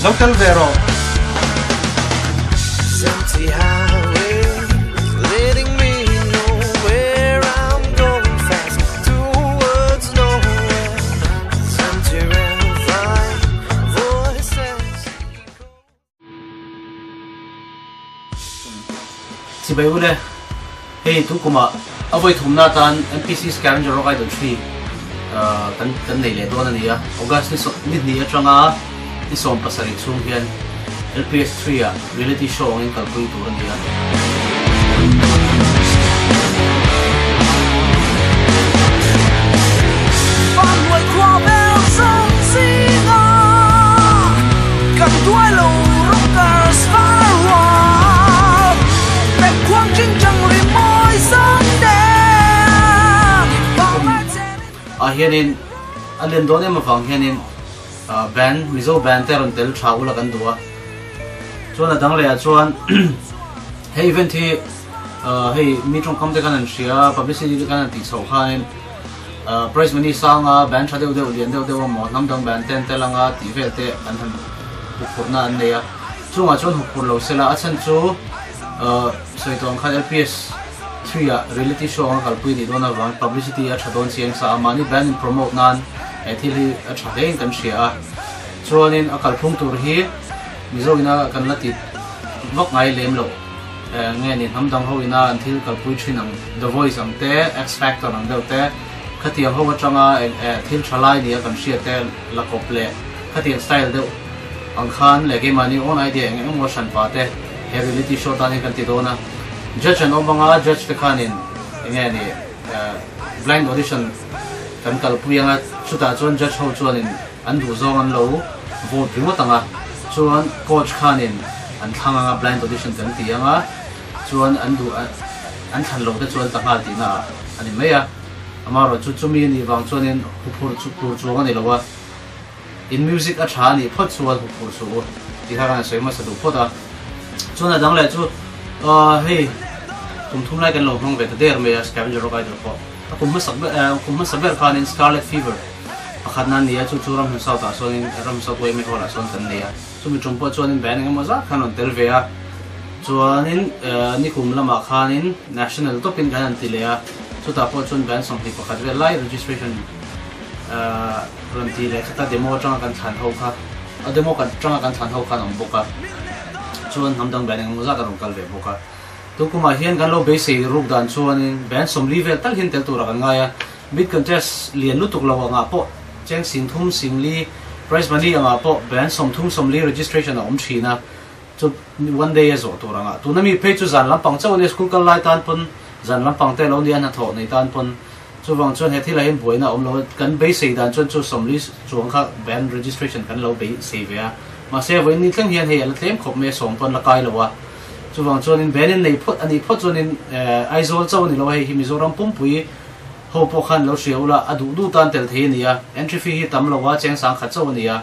Lo tel ve rawh. Chibai ule, hei tu kumah a vawi thumna atan MPC Scavenger Rock Idol 3 kan kan nei leh dawn a ni a. August ni ni hnih atanga ni 17 chhung hian LPS 3 ah reality show angin kalpui tur a ni a. Ah hianin a len dawn em avang hianin band Mizo band te rawn tel tha ula kan duh a chuan a dang leh ah chuan hei event hi hei mi tawngkam te khan an hria publicity te khan an tih chhoh khanin Prize money sanga band tha deuh deuh lian deuh deuh emaw hnam dang band te an tel anga tih vel te an han hukphurhna an nei a. Chungah chuan hukphurh lo sela a chhan chu sawi tawh ang khan LPS 3 ah reality show anga kalpui nih dawn avangin publicity a tha dawn chiang sa a, mahni band in promote nan he thil hi a tha hle in kan hria a. Chuanin a kalphung tur hi Mizo ina kan la ti vak ngai lem loh. Nge ni hnam dang ho ina an thil kalpui thin ang The Voice ang te, X Factor ang deuh te, khatiang ho atanga thil tha lai nia kan hriat te la kawp leh khatiang style deuh ang khan leh keimahni own idea eng eng emaw hran pah te he reality show tan hian kan ti dawn a. Judge an awm anga judge te khanin enge ni blind audition kan kalpui anga chutah chuan judge ho chuanin An duh zawng an lo vote ringawt ang a, chuan coach khanin an thlang ang a, blind audition kan ti ang a, chuan an duh an thlan loh te chuan ta nghal tihna ah a ni mai a. Amaherawh chu chumi a nih vang chuanin huphurh tur chuang a ni lo a, in music a tha a nih phawt chuan huphurh suh u tih kha kan han sawi hmasa duh phawt a. Chuan a dang leh chu hei kum thum lai kan lo hmang ve ta der mai a, Scavenger Rock Idol pawh a kum hmasak ber kum hmasa ber khanin Scarlet Fever Pakhat nan nia chu chu Ramhlun South ah sawn in Ramhlun South YMA Hall ah sawn kan nei a, chumi tum pawh chuan in band engemaw zat khan rawn tel ve a, chuanin nikum lamah khanin National top in kan han ti leh a, chutah pawh chuan band 21 vel lai registration rawn ti leh khat a, demo atanga kan thlan ho kha a demo atanga kan thlan ho khan a awm bawk a, chuan hnam dang band engemaw zat a rawn kal ve bawk a, tukumah hian kan lo beisei ruk dan chuanin band 40 vel tal hian tel turah kan ngai a. Bid contest lian lutuk lo angah pawh cheng 30 40 prize money angah pawh band 30 40 registration a awm thin a, chu one day a zawh tur angah. Tuna mi phei chu zan lampang chauh a nia, school kal lai tan pawn zan lampang te lo nia hnathawh nei tan pawn chuvang chuan he thilah hian buaina a awm lo a, kan beisei dan chuan chu 40 chuang kha band registration kan lo beisei ve a, mahse vawiin ni thleng hian hei a la tlem khawp mai a, sawm pawn la kai lo a, chuvang chuanin band in nei phawt a nih phawt chuanin Aizawl chauh a ni lo a, hei hi Mizoram pumpui Ho pawh khan lo hria ula, a duh duh tan tel thei a ni a, entry fee hi tam lo a, cheng 10,000 chauh a ni a,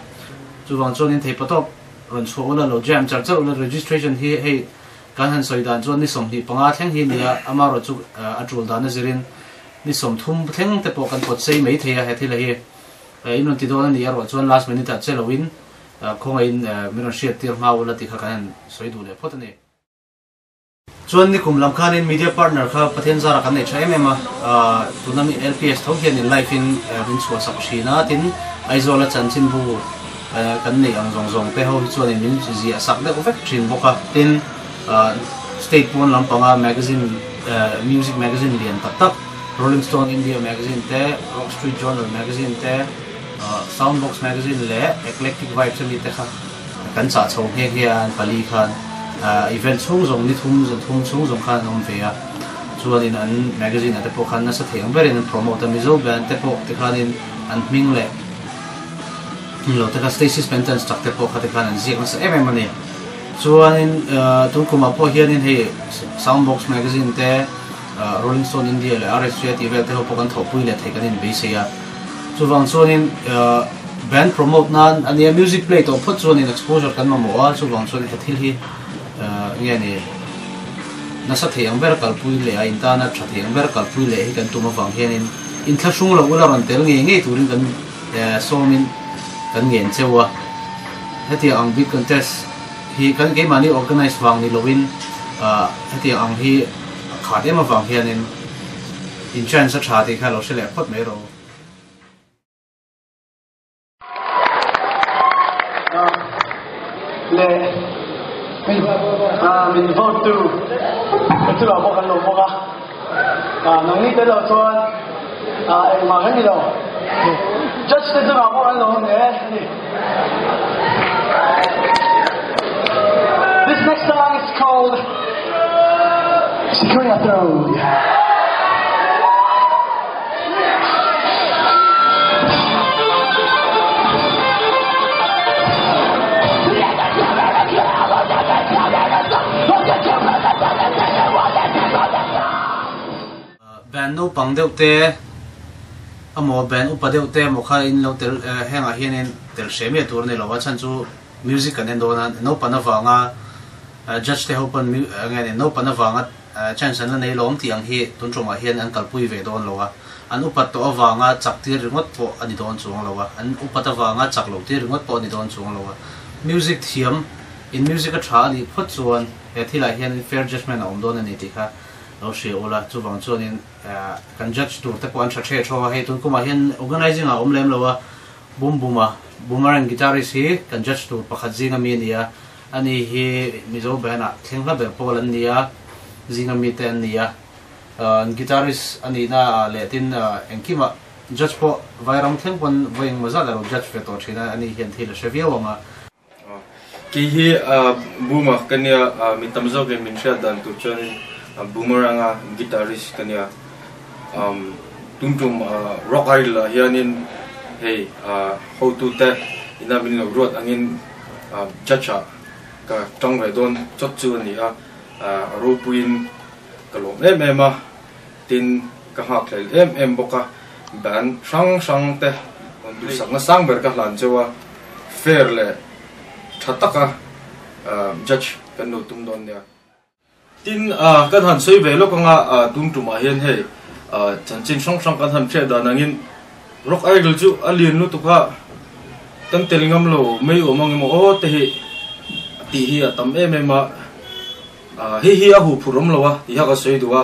chuvang chuanin thei patawp rawn chhuah ula, lo jam char char ula, registration hi hei kan han sawi dan chuan ni 25 thleng hi a ni a, amaherawh chu a tul dan a zirin ni 30 thleng te pawh kan pawt sei mai thei a, he thil hi in rawn ti dawn a ni erawh chuan last minute ah che loin khawngaihin min rawn hriat tir hma ula tih kha kan han sawi duh leh phawt a ni. Chuan nikum lam khanin media partner kha Pathian zarah kan nei tha em em a, tuna mi LPS tho hianin live in min chhuah sak thin a, tin Aizawl a chanchinbu kan neih ang zawng zawng te ho hi chuanin min ziah sak deuh vek thin bawk a, tin state pawn lampanga magazine music magazine lian tak tak Rolling Stone India magazine te, Rock Street Journal magazine te, Soundbox magazine leh Eclectic Vibes ami te kha Kan chah chho nghe nghe a, an pali khan event chhung zawng ni thum zan thum chhung zawng khan an awm ve a, chuanin an magazine ah te pawh khan nasa thei ang berin an promote a, Mizo band te pawh tikhanin an hming leh lo te kha Stacy Spenton's chak te pawh kha tikhan an ziak nasa em em a ni. Chuanin tun kumah pawh hianin hei Soundbox magazine te, Rolling Stone India leh RSJ tih vel te ho pawh kan thawhpui leh thei kan inbeisei a. Chuvang chuanin band promote nan a nia, music play tawh phawt chuanin exposure kan mamawh a, chuvang chuan he thil hi nge ni nasa thei ang ber kalpui leh a intana tha thei ang ber kalpui leh hi kan tum avang hianin inthlahrung lo ula rawn tel ngei ngei turin kan sawmin kan ngen cheu a. Hetiang ang big contest hi kan keimahni organize vang ni loin hetiang ang hi a khat em avang hianin in chance a tha tih kha lo hre leh phawt mai rawh u. Le min vote tu ka chungah pawh kan lo bawk a, nangni tel lo chuan engmah kan ni lo. Judge te chungah pawh kan lo awm hle a ni. This next song is called Securing a Throne. Band naupang deuh te emaw band upa deuh te emaw kha in lo tel hengah hianin tel hreh miah tur a ni lo a chhan chu music kan en dawn a naupan avanga judge te ho pawn nge ni naupan avanga Chance an la nei lawm tih ang hi tun tumah hian an kalpui ve dawn lo a, an upat tawh avanga chak tir ringawt pawh a ni dawn chuang lo a, an upat avanga chak loh tir ringawt pawh a ni dawn chuang lo a. Music thiam in music a tha a nih phawt chuan he thilah hian fair judgement a awm dawn a ni tih kha lo hria ula, chuvang chuanin kan judge tur te pawh an tha the tho a, hei tun kumah hian organising ah a awm lem lo a, Bum Buma, Boomerang guitarist hi kan judge tur pakhat zinga mi a ni a, Ani hi Mizo band ah thleng hla ber pawl an ni a, zinga mite an ni a. An guitarist a nihna ah leh tin engkimah judge pawh Vairam thleng pawn vawi engmaw zat a lo judge ve tawh thin a, ani hian thil a hre viau ang a. Kei hi Boomer ka nia, mi tam zawkin min hriat dan tur chuanin Boomerang-a guitarist ka nia. Tum tum Rock Idol ah hianin hei hotute ina min lo ruat angin Judge ah ka tang ve dawn chawt chu a ni a, a ropuiin ka lawm em em a, tin ka nghakhlel em em bawk a, band hrang hrang te duhsakna sang ber ka hlan cheu a, fair leh tha taka judge kan lo tum dawn nia. Tin, kan han sawi ve lawk anga tun tumah hian hei chanchin hrang hrang kan han hriat dan angin Rock Idol chu a lian lutuk a, kan tel ngam lo mai awm ang emaw aw te hi tih hi a tam em em a, hei hi a huphurh awm lo a tih kha ka sawi duh a,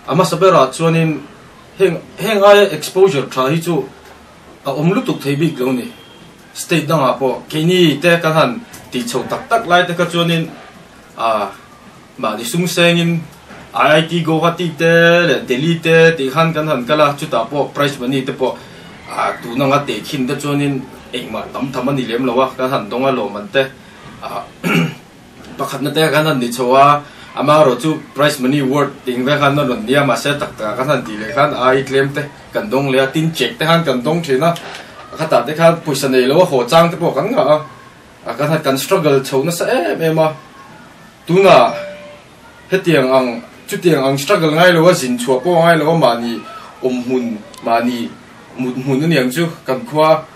a hmasa berah chuanin heng heng aia exposure tha hi chu a awm lutuk thei bik lo ni. State dangah pawh keini te kan han tih chho tak tak lai te kha chuanin A mahni sum sengin IIT Guwahati te leh Delhi te tih khan kan han kal a, chutah pawh prize money te pawh a tun anga teh khin te chuanin engmah tam tham a ni lem lo a, kan han dawng a lawmman te a pakhatna te kan han ni chho a, amaherawh chu prize money worth ting ve khan a rawn nia mahse tak takah kan han tih leh khan ai tlem te kan dawng leh a, tin check te khan kan dawng thin a, khatah te khan pawisa nei lo a haw chang te pawh kan ngah a. A kan han kan struggle chho nasa em em a, tunah hetiang ang chutiang ang struggle ngai lo a zin chhuah pawh ngai lo a mahni awm hmun mahni mut hmun a niang chu kan khua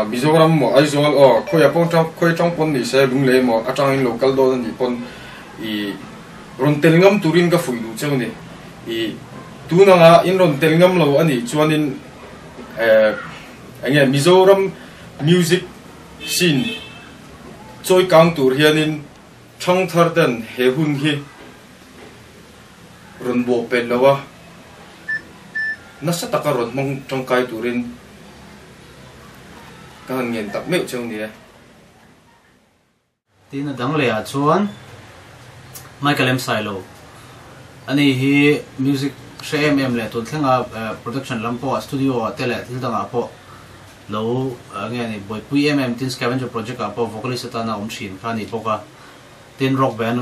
Mizoram maw Aizawl aw khawiah pawh tang khawi tang pawn ni se Lunglei maw atangin lo kal dawn a nih pawn i rawn tel ngam turin ka fuih duh cheu a ni. I tun anga in rawn tel ngam lo a nih chuanin eh enge Mizoram music Sin chawi kang tur hianin thangthar ten he hun hi rawn bawh pen lo a, nasa taka rawn hmang tangkai turin ka han ngen tak meuh cheu ni e. Tin a dang leh ah chuan Michael M Sailo ani hi music hre em em leh tun thlenga production lam pawh studio ah te leh thil dangah pawh lo nge ni buaipui em em tin Scavenger project ah pawh vocalist atana awm thin kha a ni bawk a tin rock band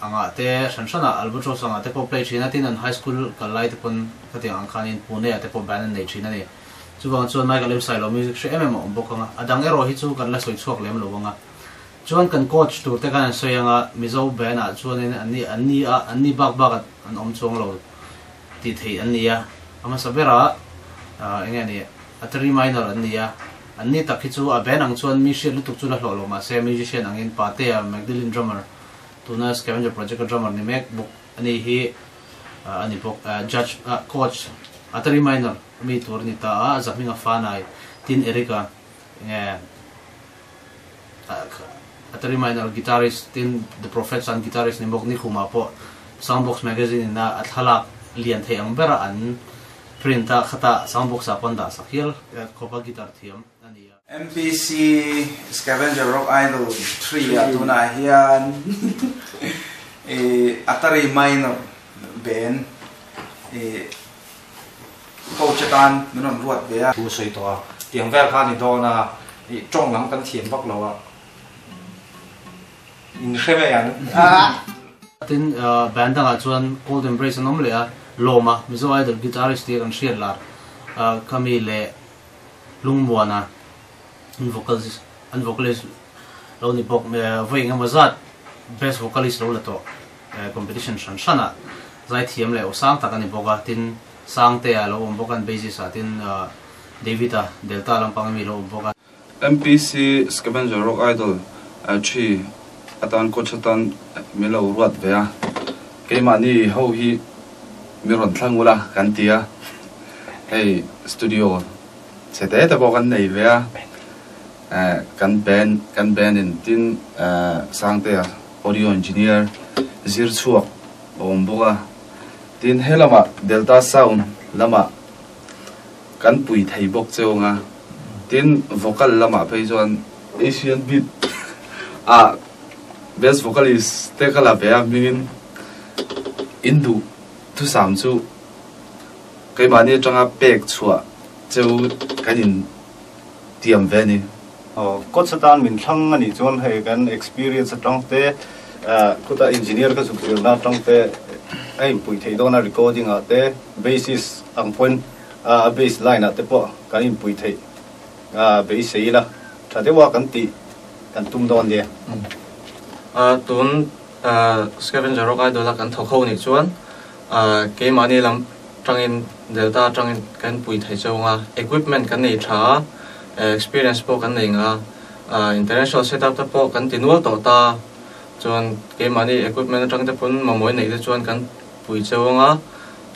angah te hran hran ah Albatross angah te pawh play thin a tin an high school kal lai te pawn khatiang ang khanin Pune ah te pawh band an nei thin a ni chuvang chuan Michael M Sailo music hre em em a awm bawk ang a a dang erawh hi chu kan la sawi chhuak lem lo ang a. Chuan kan coach tur te khan an sawi anga Mizo band ah chuanin an ni an ni a an ni bak bak an awm chuang lo tih theih an ni a, a hmasa berah eng nge ni Atari Minor an ni a, an ni tak hi chu a band ang chuan mi hriat lutuk chu la hlawh lo mahse musician angin Patea Magdalene drummer tuna Scavenger Project a drummer ni mek bawk a ni hi a ni bawk judge coach Atari Minor mi tur a ni ta a, a zahming a fanai tin Eric-a eng nge. Atari Minor guitarist tin The Prophets an guitarist ni bawk Nikhuma pawh Soundbox magazine in a a thlalak lian thei ang bera an print a khata Soundbox ah pawh an dah sak hial khawpa guitar thiam a ni a. MPC Scavenger Rock Idol 3 ah tunah hian Atari Minor band coach atan min rawn ruat ve a. Thu sawi tawh a, tiang vel kha a ni dawn a, ih tawng lam kan thiam vak lo a, in hre mai ang. Tin, band dangah chuan Cold Embrace an awm leh a, Lawma, Mizo Idol guitarist tia kan hriat lar Kami leh Lungmuana an vocalist an vocalist lo ni bawk, vawi engemaw zat best vocalist lo la tawh competition hran hranah zaithiam leh aw sang tak a ni bawk a, tin Sangtea lo awm bawk a an bassist ah tin David-a Delta lampang ami lo awm bawk a. MPC Scavenger Rock Idol thi atan coach atan min lo ruat ve a, keimahni ho hi mi rawn thlang ula kan ti a, hei studio chhe te te pawh kan nei ve a, kan band kan band in tin Sangtea audio engineer zir chhuak a awm bawk a. Tin, he lamah Delta Sound lamah kan pui thei bawk che awng a, tin vocal lamah phei chuan Asian Beat ah best vocalist te ka la ve a, hmingin in duh thusam chu keimahni atanga pek chhuah cheu kan in tiam ve a ni. Coach atan min thlang a nih chuan hei kan experience atang te khuta engineer ka zuk zirna atang te a inpui theih dawn a, recording ah te bassist ang pawhin a bass line ah te pawh kan inpui theih beisei ila tha deuh a kan tih kan tum dawn nia. Tun Scavenger Rock Idol a kan thawk ho nih chuan keimahni lam tangin Delta atangin kan pui thei cheu anga, equipment kan nei tha a, experience pawh kan nei nga, international setup te pawh kan ti nual tawh ta, chuan keimahni equipment atang te pawn mamawh neih te chuan kan pui cheu anga,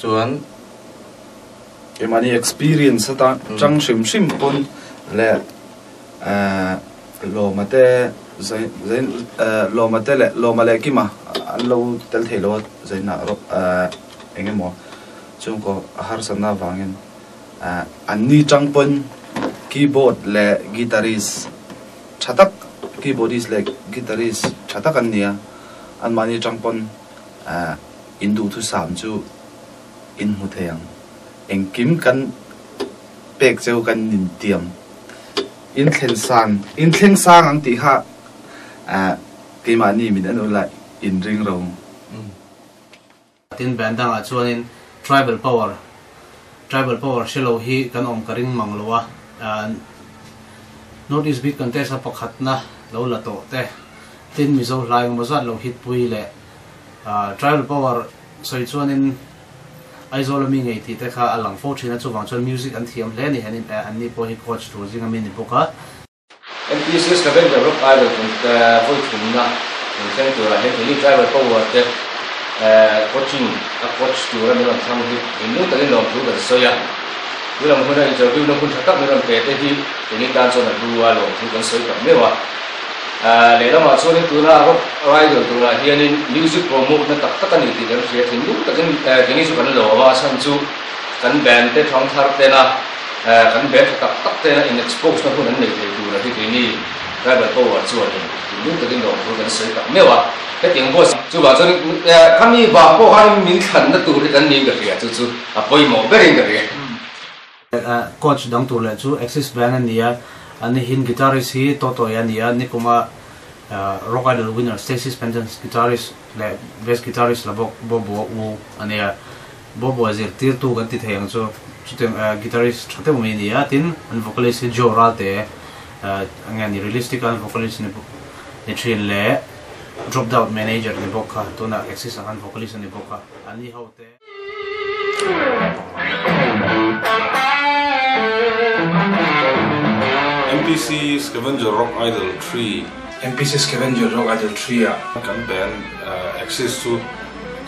chuan. Keimahni experience atang hrim hrim pawn leh Lawma te Lawma te leh Lawma leh Kima an lo tel thei lo a, Zaina eng emaw chhungkaw a harsatna avangin an ni tang pawn keyboard leh guitarist tha tak keyboardist leh guitarist tha tak an ni a, anmahni tang pawn in duhthusam chu in hmu thei ang. Engkim kan pek cheu kan intiam inthleng sang inthleng sang ang tih kha keimahni min en ula inring ro. Tin band dangah chuanin Tribal Power, Tribal Power hre lo hi kan awm ka ring mang lo a, North East Beat Contest a pakhatna lo la tawh te, tin Mizo hla engemaw zat lo hit pui leh Tribal Power sawi chuanin Aizawl ami ngei tih te kha a lang fo thin a, chuvang chuan music an thiam hle a ni, an ni pawh hi coach tur zinga mi ni bawk a. MPC Scavenger Rock Idol kum vawi thumna min thleng turah hian keini driver power te coaching a coach tura min rawn thlang hi engmung takin lawmthu kan sawi a. Tun ang huna interview na hun tha tak min rawn pe te hi keini tan chuan a hlu a, lawmthu kan sawi tak meuh a. Lehlamah chuanin tuna Rock Idol turah hianin music promote na tak tak a ni tih kan hria thinlung takin keini chu kan lawm a, a chhan chu kan band te thangthar tena Kan band tha tak tak tena in expose na hun an nei thei tur a hi keini tribal power chuanin thinlung takin lawmthu kan sawi tak meuh a, hetiang boss chuvang chuan khami vang pawh khan min thlanna tur hi kan niin ka hria chu chu a pawimawh berin ka hria. Coach dang tur leh chu Axis Band a ni a, an ni hin guitarist hi Totoy a ni a, nikuma Rock Idol winner Stacy Spenton's guitarist leh bass guitarist la bawk Bobo U a ni a. Bobo a zirtirtu kan ti thei ang chu chutiang guitarist tha deuh mai a ni a, tin an vocalist hi Joe Ralte eng nge ni realistic a an vocalist ni ni thin leh Dropped Out manager ni bawk kha tunah Axis ang an vocalist a ni bawk a, an ni ho te. MPC Scavenger Rock Idol 3. MPC Scavenger Rock Idol 3 ah. Kan band Axis chu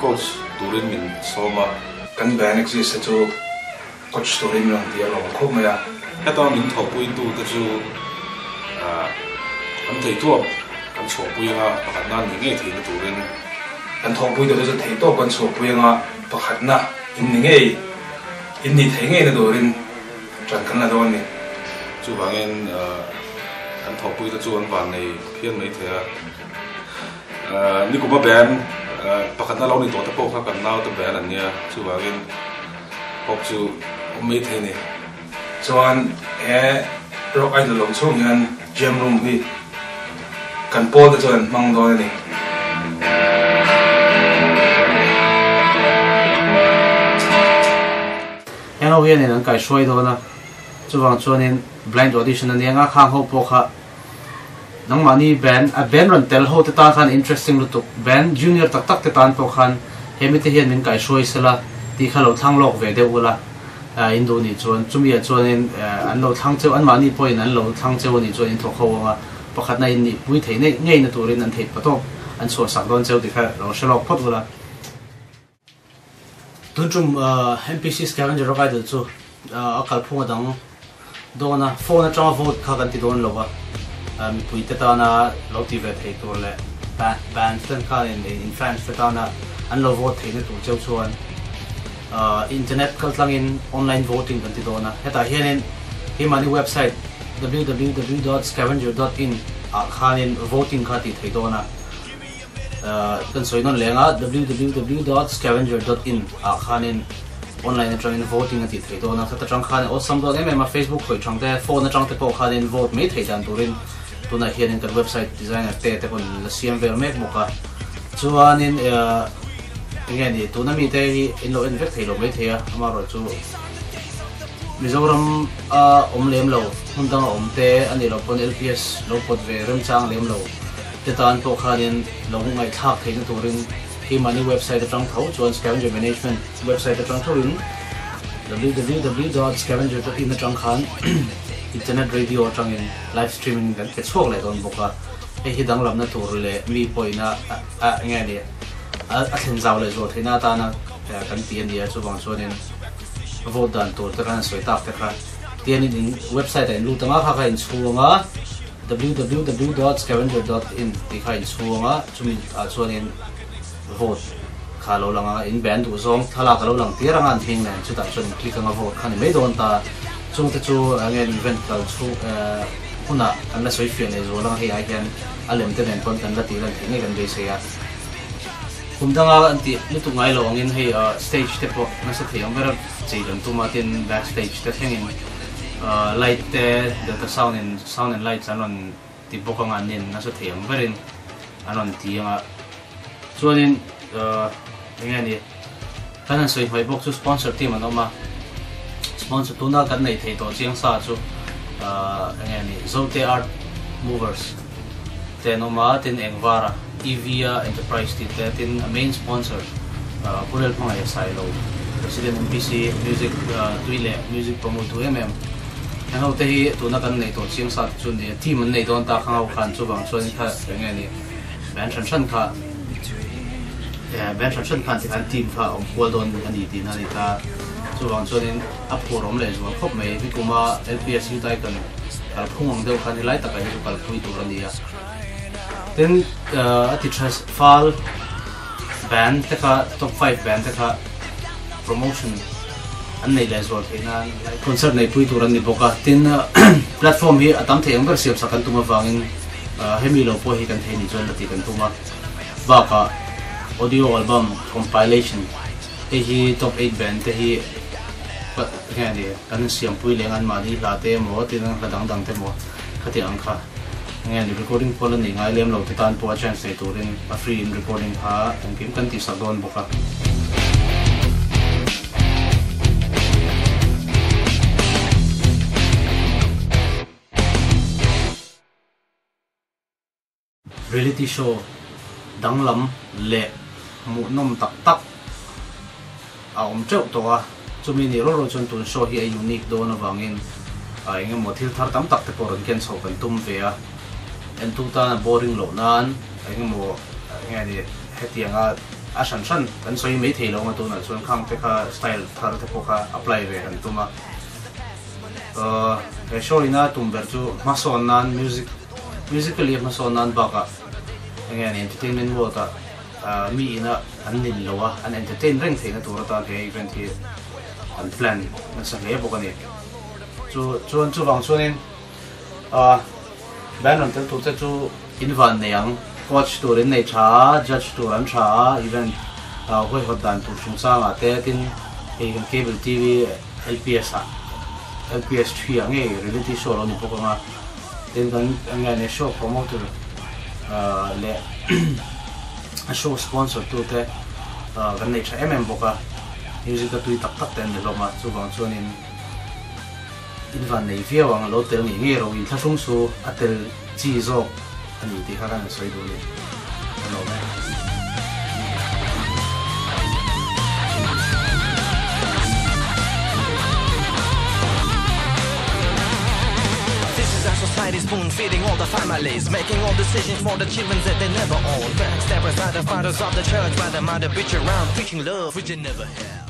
Coach turin min sawm a. Kan band exist te chu coach turin min rawn ti a lawm khawp mai a. Heta min thawhpuitu te chu Kan theithuap kan chhuahpui anga pakhatna ni ngei theihna turin. Kan thawhpui te chu theihtawp kan chhuahpui anga pakhatna in ni ngei, in nih theih ngeina turin ṭan kan la dawn a ni. Chuvangin kan thawhpui te chu an van nei phian mai thei a. Nikuma band pakhatna lo ni tawh te pawh kha kan naute band an nia, chuvangin hope chu awm mai thei a ni. Chuan he Rock Idol awm chhung hian Jam Room hi kan pawl te chuan an hmang dawn a ni. Heng ho hianin an kaihruai dawn a, chuvang chuanin blind audition a nia nga khang ho pawh kha nangmahni band a band rawn tel ho te tan khan interesting lutuk band junior tak tak te tan pawh khan hemi te hian min kaihruai sela tih kha lo thlang lawk ve deuh ula in duh nih chuan chumi ah chuanin an lo thlang cheu anmahni pawhin an lo thlang cheu anih chuan in thawk ho anga pakhatna in nih pui theih ngei ngeina turin an theih patawk an chhuah sak dawn cheu tih kha lo hre lawk phawt ula. Tun tum MPC Scavenger Rock Idol chu a kalphung a dang dawn a, phone atanga vote kha kan ti dawn lo a, mipui te tana lo ti ve thei tur leh band ten khan in fans te tana an lo vote theihna tur cheu chuan internet kaltlangin online voting kan ti dawn a, hetah hianin keimahni website www.scavenger.in ah khanin voting kha tih thei dawn a. Kan sawi nawn leng a, www dot scavenger dot in ah khanin online atangin voting a tih theih dawn a, khata tang khan awlsam dawn em em a, Facebook khawih thang te, phone atang te pawh khanin vote mai theih dan turin tunah hianin kan website designer te te pawn la siam vel mek bawk a, chuanin enge ni tuna mite hi in lo en vek thei lo mai thei a, amaherawhchu Mizoram a awm lem lo, hmun danga awm te a nih loh pawn LPS lo pawt ve remchang lem lo. Te tan pawh khanin lo ngaihthlak theihna turin keimahni website atang tho chuan Scavenger Management website atang thoin www dot scavenger dot in atang khan internet radio atangin live streaming kan pe chhuak leh dawn bawk a, hei hi danglamna tur leh mi pawhina a enge ni a thlen zau leh zual theihna atana kan ti a ni a, chuvang chuanin vote dan tur te khan an sawi tak te kha tianin in website ah in lut anga kha kha in chhung a. www dot scavenger dot in tih kha in chhung a, chumi ah chuanin vote kha lo lang a, in band duh zawng thlalak a lo lang tir anga an hming nen chutah chuan in click anga vote kha ni mai dawn ta. Chung te chu enge event kal chhung hunah kan la sawi fiah leh zual anga hei ai hian a lem te nen pawn kan la tih lan theih ngei kan beisei a. Kum danga an tih lutuk ngai lo angin hei stage te pawh nasa thei ang ber a chei dan tum a tin back stage te thlengin Light te Delta sound in sound and lights an rawn ti bawk anga an nin nasa thei ang berin an rawn ti anga chuanin enge ni kan han sawi hmaih bawk chu sponsor team an awm a sponsor tuna kan neih theih tawh chiang sa chu enge ni Zote Art Movers te an awm a tin Engvara EV-a Enterprise tih te tin a main sponsor Pu Relhmangaih Sailo President MPC Music tui leh Music promote tu em em heng ho te hi tuna kan neih tawh chiang sa te chu ni a team an nei dawn ta khang ho khan chuvang chuan kha eng nge ni band hran hran kha band hran hran khan tikhan team kha a awm kual dawn a ni tihna a ni ta chuvang chuanin a phur awm leh zual khawp mai nikuma LPS Youth Icon kalphung ang deuh khan helai takah hi chu kalpui tur a ni a. Tin, a ti tha fal band te kha top 5 band te kha promotion an nei leh zual theih nan concert nei pui tur an ni bawk a. Tin, platform hi a tam thei ang ber siam sak kan tum avangin hemi lo pawh hi kan thei nih chuan la tih kan tum a. Bakah audio album compilation hei hi top 8 band te hi nge ni kan siampui leng an mahni hla te emaw tin hla dang dang te emaw khatiang ang kha. Nge ni recording pawl a nih ngai lem lo te tan pawh a chance nei turin a free in recording kha engkim kan tih sak dawn bawk a. Reality show danglam leh hmuhnawm tak tak a awm teuh tawh a, chumi nih rawh rawh chuan tun show hi a unique dawn avangin eng emaw thil thar tam tak te pawh rawn ken chhoh kan tum ve a, entu tan a boring loh nan eng emaw eng nge ni hetianga a hran hran kan sawi mai thei lo ang a tunah chuan khang te kha style thar te pawh kha apply ve kan tum a, he show ina tum ber chu hmasawn nan music. Musically a hmasawn nan bakah enge an entertainment world ah mi ina an nin lo a, an entertain reng theihna tur atan he event hi an plan nasa hle bawk a ni. Chu chuan chuvang chuanin ah band rawn tel tur te chu in van nei ang, coach tur in nei tha a, judge tur an tha a, event ah huaihawt dan tur chungchangah te tin hei kan cable TV LPS ah LPS 3 ah ngei reality show a lo ni bawk ang a. Tin kan nge ni show promoter leh a show sponsor tu te kan nei tha em em bawk a, music a tui tak tak te an ni hlawm a, chuvang chuanin in van nei viau ang lo tel ngei ngei ro in thlahrung chu a tel chi zawk a ni tih kha kan han sawi duh a ni. Ka lawm e. This is our society spoon feeding all the families Making all decisions for the children that they never own Backstabbers are the fathers of the church By the mother bitch around preaching love which they never have.